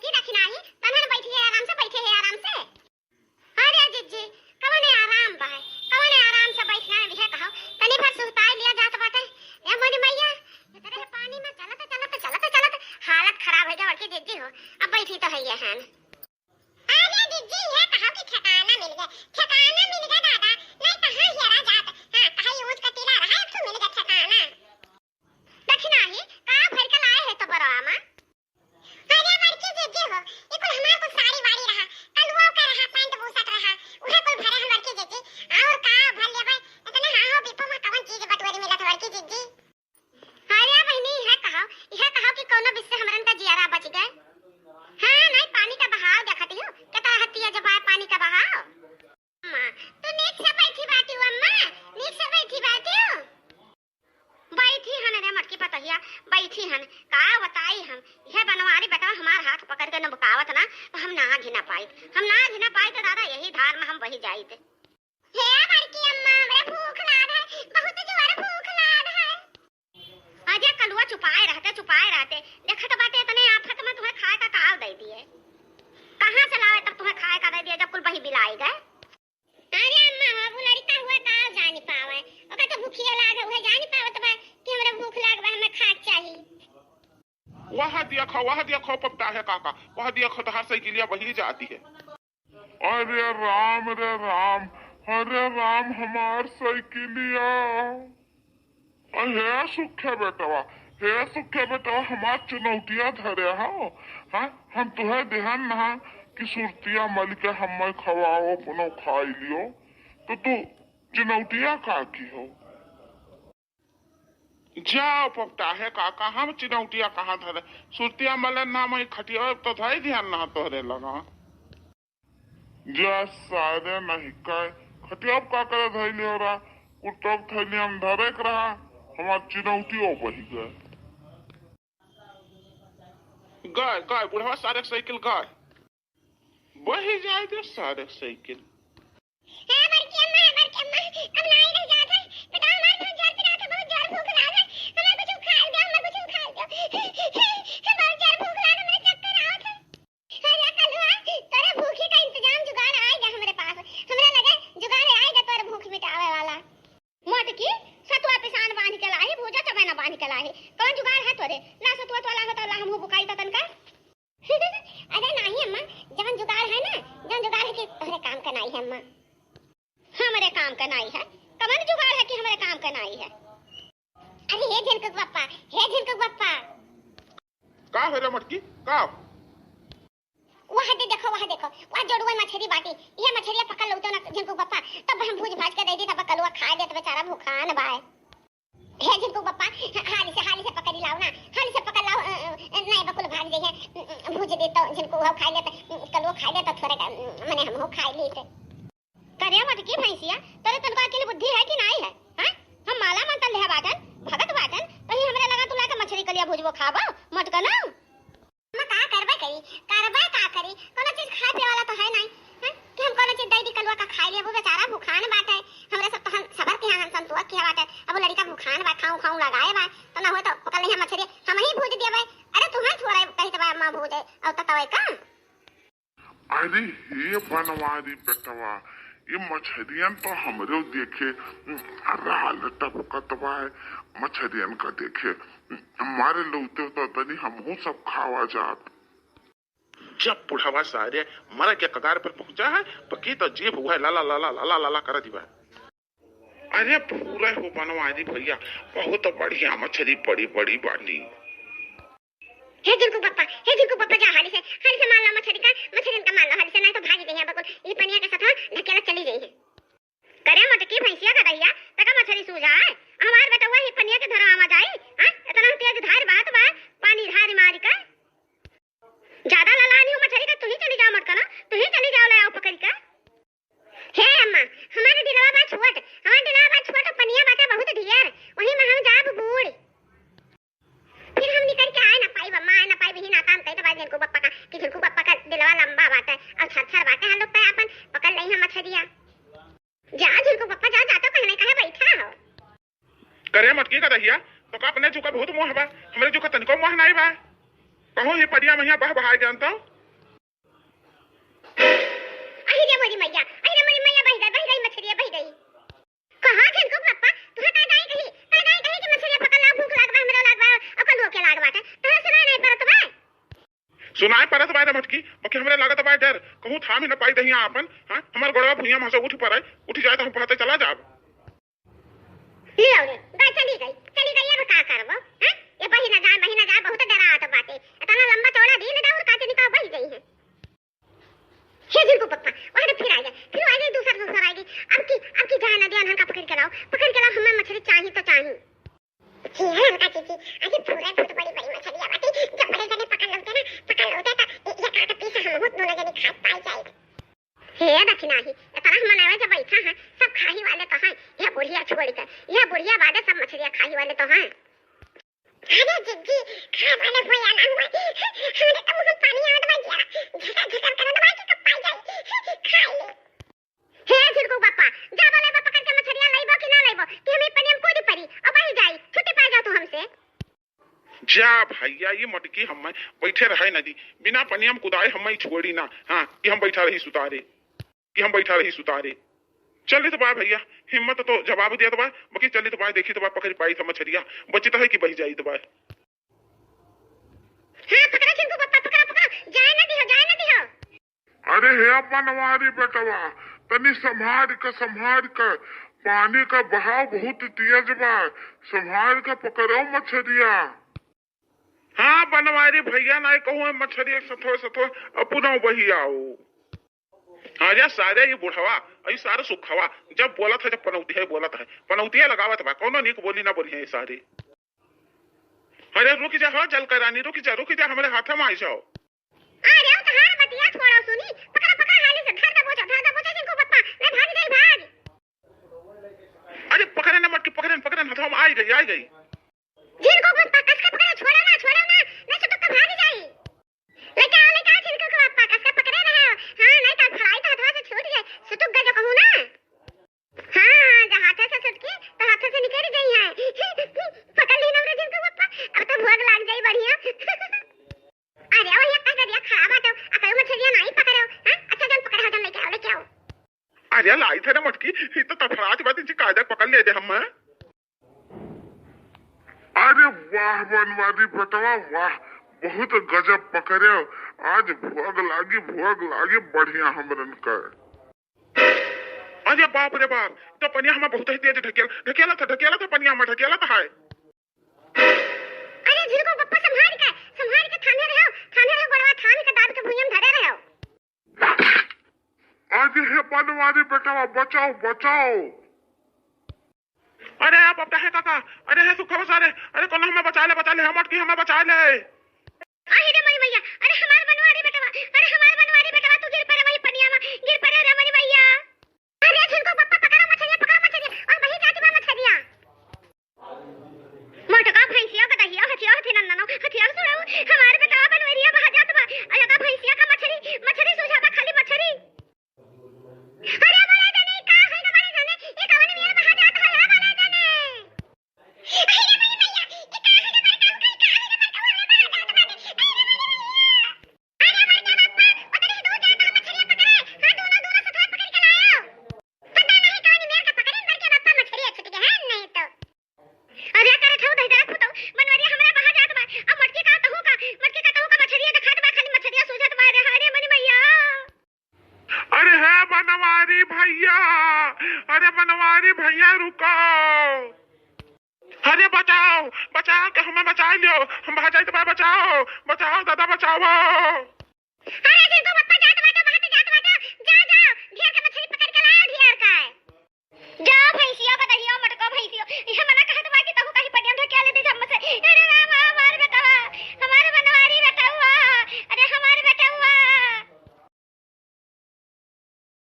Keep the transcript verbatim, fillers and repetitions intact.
देखी नाही, तनहन बैठी है, आराम से बैठे है, आराम से। अरे जिज्जी, कवने आराम बा, कवने आराम से बैठ गए, यह कहो, तनी भर सुस्ताई लिया जात बाटे। ए मोरी मैया, इतने पानी में चलत, चलत, चलत, चलत हालत खराब हो गया बड़की जिज्जी हो। अब बैठी तो है ये हन। अरे जिज्जी, यह कहो कि ठिकाना मिल गया, ठिकाना मिल गया दादा, नहीं कहाँ हेरा जात। हाँ, कहाँ ये ऊँच कटीला रहा, एक ठो मिल गया ठिकाना। दखिनाही, का भर के लाए है तो बरवा मा? अरे बड़की जिज्जी हो, ई कुल हमार कुल साड़ी वाड़ी रहा, कलुआ का रहा, पैंट बूसट रहा, उहे कुल भरे हम बड़की जिज्जी। और का भर लेबै? इतने हाँ हो, बिपो मा कवन चीज बटुअरी मिलत बड़की जिज्जी? अरे बहिनी, इहे कहो, इहे कहो कि कौनो बिस्से हमरन का जियारा बच गए। हाँ, नहीं पानी का बहाव देखती हूँ, कितना हत्ती है जब आए पानी का बहाव। अम्मा, तू नीक से बैठी बाटी हो अम्मा, नीक से बैठी बाटी हो। बैठी हन रे मटकी पतहिया, बैठी हन। का बताई हम, यह बनवारी बेटवा हमार हाथ पकड़ के नबकावत ना, तो हम ना घिना पाइत, हम ना घिना पाइत दादा, यही धार में हम बही जाइत। हे बड़की अम्मा, हमरा भूख लाग है, बहुत जोर भूख लाग है। अरे कलुआ चुपाए रहते, चुपाए रहते, देखत बाटे इतने आफत में तुम्हें खाए का काव दे दिए। कहाँ से लावे तब तुम्हें खाए का दे दिए जब कुल बही बिलाई गए। अरे अम्मा, अब उ लड़का हुआ का जानी पावे, ओकर तो भूखिया लाग है, उहे जानी पावत बा कि हमरा भूख लाग बा, हमरा खाए के चाही। वह देखो, वह देखो पपटा है काका, वह देखो तोहार साइकिलिया वही जाती है। अरे राम रे राम, अरे राम हमार साइकिलिया। हे सुखे बेटवा, हे सुखे बेटवा, हमार चुनौटिया धरे हो। हाँ, हम तुहे देहन नहा कि सुरतिया मल के हम्मे खवाओ, अपनो खाई लियो, तो तू चुनौटिया का की हो? जाओ पपटा है काका, हम चुनौटिया कहाँ धरे? सुरतिया मलन नाम है खटिया तो धई दिहन नहा तोहरे लगा। जा सारे नहीं काय, खटिया का करे धइले हो रहा, कुर्ता थैली हम धरे के रहा, हमार चिनौटियो बही गए। गए, गए, बुढ़वा सारे साइकिल गए। बही जाए दे सारे साइकिल। हे बड़की अम्मा, हे बड़की अम्मा, अब नाई रह जात है। बताओ, हमार बहुत जोर पिरात है, बहुत जोर भूख लाग है। हमें कुछ खाए दो, हमें कुछ खाए दो। बहुत जोर भूख लाग है, मेरे चक्कर आवत है। अरे कलुआ, तोरे भूखी का इंतजाम जुगाड़ आएगा हमरे पास। हमरा लगे जुगाड़ आएगा तोरे भूख मिटावे वाला। मोटकी, सतुआ पिसान बांध के लाही, भूजा चबेना बांध के लाही। कौन जुगाड़ है तोरे? ला सतुआ तो ला, होता ला, हमहू बुकाई तो तनका। अरे नाही अम्मा, जवन जुगाड़ है ना, जवन जुगाड़ है कि तोहरे काम का नाही है अम्मा। हमरे काम का नाही है? कवन जुगाड़ है कि हमरे काम का नाही है? अरे हे झिनकुक बप्पा, हे झिनकुक बप्पा। का हो रे मटकी, का? वह दे देखो, वह देखो, वह जोड़ुआ मछरी बाटी, ये मछरिया पकड़ लो तो ना झिनकुक बप्पा, तब हम भूज भाज के दे दी, तब कलुआ खा दे, तो बेचारा भूखान बाय। हे झिनकुक बप्पा, हाली से, हाली से पकड़ी लाओ ना, हाली से पकड़ लाओ, अ, अ, नहीं बकुल भाग जाइए, अ, अ, भूज दे तो झिनकुक खाई ले तो, अ, कलुआ खाई ले तो थोड़े, अ, मने हम हो खाई ली से। करे मटकी भैंसिया, तोरे तनको अकिल बुद्धि है कि नाई है? हाँ? हम माला मंतर लेहा बाटन, भगत बाटन, तो ही हमरे लगा तू लाके मछरी कलिया भुजबो खाबो, मटकनो। अम्मा का करबे करी, करबे का करी, कोनो चीज खाए पिए वाला तो है नाई, हाँ? कि हम कोनो चीज दे दी कलुआ का खाए लिए, वो बेचारा भूखान बाटे, हमरे सब तो हम सबर किहा, हम संतुआ किहा बाटे, अब वो लड़का भूखान बा, खाऊं खाऊं लगाए बा, तो ना हो तो पकड़ लिहा मछरी, हम ही भूज देबे। अरे तुम्हें थोड़ा कही तो बा अम्मा भूजे, और तो तवे का? अरे हे बनवारी बेटवा, ये मछरियन तो हमरो देखे, राल टपकत बा, मछरियन का देखे, मारे लौटे तो तनी हमहू सब खावा जात। जब बुढ़ावा सारे मरे के कगार पर पहुंचा है, पकी तो जीभ हुआ लाला, लाला, लाला, लाला कर दिवा। अरे पूरा हो बनवारी भैया, बहुत बढ़िया मछरी, बड़ी, बड़ी बाटी। हे झिनकू बप्पा, हे झिनकू बप्पा, जा हाली से, हाली से मार ला मछरी का, मछरियन का मार ला हाली से, नहीं तो भागी जाइए बकुल, ये पनिया के साथ ढकेला चली जाइए। करे मोटकी भैंसिया का दहिया, तका मछरी सूझा है, हमार बेटवा ही पनिया के धरा आवा जाई, हाँ? इतना तेज धार बात बा, पानी धार मारी का। ज्यादा ललानी हो मछरी का, तू ही चली जाओ मटकना, तू ही चली जाओ ले आओ पकड़ का। हे अम्मा, हमार डिलवा बा छोट, हमार डिलवा बा छोट, पनिया बाटे बहुत ढियर, वही में हम जाब बूड़। फिर हम निकल के आए ना पाई अम्मा, आए ना पाई, वही ना काम कही तो बा झिनकू बप्पा का, कि झिनकू बप्पा का डिलवा लंबा बाटे और छर छर बाटे, हम लोग पे अपन पकड़ लई हम मछरिया। जा झिनकू बप्पा जा, जा तो कहने कहे बैठा हो। करे मटकी का दहिया, तो का अपने जुका बहुत मोह बा, हमरे जुका तनिको मोह नाई बा। कहो ही पनिया महिया बह बहाए गन तो। अरे मैया, अरे मोरी मैया, बहि गई, बहि गई मछरिया, बहि गई। कहाँ झिनकू के पप्पा, तुहे का दाई कही, का दाई कही कि मछरिया पकड़ ला, भूख लाग बा, हमरा लाग बा, अउर कलुओ के लाग बाटे। तोहरा सुनाई नाहीं परत बा? सुनाई परत बा रे मटकी, बाकी हमरे लागत बा डर, कहूँ थाम ही न पाई दहिया आपन, हाँ? हमार गोड़वा भुइयाँ में से उठ पड़े, उठ जाए तो हम पहते चला जाब। ले आओ रे, बा चली गई, चली गई, अब का करबो, हाँ? ये बहि न जाए, बहि न जाए, बहुत डरात बाटे। इतना लंबा चौड़ा दिन दौर का जनी का बहि गई है। हे झिनकू पप्पा, वहाँ फिर आ गया, फिर आ गई, दूसर, दूसर आ गई। अब की, अब की जाए ना दे, अनहन का पकड़ के लाओ, पकड़ के लाओ, हमें मछली चाही तो चाही। जी हाँ, ललका जीजी, आज पूरा बहुत बड़ी, बड़ी मछलिया बाटे, जब बड़े जने पकड़ लोगे ना, पकड़ लोगे तो ये, ये काट पीस हम बहुत दोनों जने खा पाई जाए। हे दखिनाही, इतना हम मनावे जब बैठा है, सब खाही वाले तो हैं, यह बुढ़िया छोड़ कर, यह बुढ़िया बादे सब मछलिया खाही वाले तो हैं। अरे जिज्जी, खाए वाले भैया ना हुआ। हमरे तो मुंह में पानी आवत बा, जिया झकर झकर करत बा कि कब पाई जाई। खाई ले। हे झिनकू बापा, जा बोले बा पकड़ के मछरिया लइबो कि ना लइबो, कि हम ई पनिया में कूदी पड़ी, अब बही जाई, छुट्टी पाई जा तू हमसे। जा भैया, ये मटकी हमें बैठे रहे न दी, बिना पनिया में कुदाए हमें छोड़ी ना, हाँ, कि हम बैठा रही सुतारे। कि हम बैठा रही सुतारे। चलित बा भैया, हिम्मत तो जवाब दियत बा, बाकी चलित बा, देखित बा, पकड़ पाई था मछरिया, बचित है कि बहि जाइत बा। हाँ, पकड़ा झिनकू बप्पा, पकड़ा, पकड़ा, जाए ना दिहो, जाए ना दिहो। अरे हे बनवारी बेटवा, तनी संभार के, संभार के, पानी का बहाव बहुत तेज बा, संभार के पकड़ो मछरिया। हाँ बनवारी भैया, नाई कहूँ मछरी एक सथो सथो अपनो बही आओ। हाँ या सारे ये बुढ़वा, ये सारे सुखवा, जब बोलत है, जब पनौती है बोलत है, पनौतिया लगावत बा, कौनो नीक बोली ना बोली है ये सारे। अरे रुक जा हो जल करानी, रुक जा, रुक जा, हमरे हाथ में आई जाओ। अरे वो तहार बतिया छोड़ो सुनी, पकड़ा पकड़ा हाली से, धर दबोचा, धर दबोचा झिनकू बप्पा, नहीं भाग जाई भाग। अरे पकड़े ना मटकी, पकड़े ना, पकड़े ना, हम आई गई, आई गई। झिनकू बप्पा कस के पकड़े, छोड़ो ना, छोड़ो ना, नहीं तो तुक्का भाग जाई। लेके आओ, लेके आओ झिनकू बप्पा, कस के पकड़े रहे हो। हाँ, नहीं तो फड़ाई तो हथवा से छूट जाए, सुटुक गजो कहूँ ना। हाँ, हाँ, जब हाथे से छुटकी, तो हाथे से निकल गई है। पकड़ ली ना हमरे झिनकू बप्पा, अब तो भोग लाग जाई बढ़िया। अरे, ओ, ये कह दरिया खराब है तो, आ कई मछलियाँ नहीं पकड़े हो, हाँ? अच्छा, जन पकड़े हो, जन लेके आओ, लेके आओ। अरे, लाई थे ना मटकी, ये तो तफरात बात, इनसे कायदा पकड़ ले दे हम। अरे वाह बनवारी बेटवा वाह, बहुत गजब पकड़े हो। आज भोग लागी, भोग लागी बढ़िया हमरन कर। अरे बाप रे बाप, तो पनिया हमें बहुत ही तेज ढकेल, ढकेला था, ढकेला था पनिया हमें, ढकेला था है। अरे झिनकू बप्पा संभाल के, संभाल के थामे रहो, थामे रहो, गोड़वा थाम के दाब के भुइयां धरे रहो। अरे हे बनवारी बेटवा, बचाओ, बचाओ। अरे आप अब है काका, अरे हे सुखवा सारे, अरे कौन हमें बचा ले, बचा ले, हम अटकी हमें बचा ले। अरे रे मोरी मैया, अरे हमार बनवारी बेटवा, अरे हमार बनवारी बेटवा, तू गिर पड़े वही पनिया में, गिर पड़े रे मोरी मैया। अरे झिनकू बप्पा पकड़ा मछरिया, पकड़ा मछरिया, और वही जाती बा मछरिया। मोटका भैंसिया का दहिया, हथिया हथी नन्ननो, हथिया सुड़ाऊ, हमार बेटवा बनवरिया बहा जात बा। अलगा भैंसिया का मछरी, मछरी सूझा बा, खाली मछरी। अरे बोला जाने, का है ना बोला जाने, ये कवन मेर बहा जात है, बोला जाने। अरे बोली मैया, ये का है ना बोला जाने, का है ना बोला जाने, बोला जाने। अरे बोली मैया। अरे बड़के बप्पा, ओतने दूर जाता मछरिया पकड़े। हाँ, दोनों, दोनों सथवा पकड़ के लायो। पता नहीं कौन मेर का पकड़े, बड़के बप्पा मछरिया छूट गया है, नहीं तो। अरे करे ठऊ दहिदरा फुटऊ, बनवरिया हमरा बहा जात बा। अब मटकी का तहू का, मटकी का तहू का मछरिया देखात बा, खाली मछरिया सूझत बा रे, अरे मोरी मैया। अरे हे बनवारी भैया, अरे बनवारी भैया रुको। अरे बचाओ, बचाओ के हमें बचा लियो, हम बहा जाइत बा, बचाओ, बचाओ दादा बचाओ।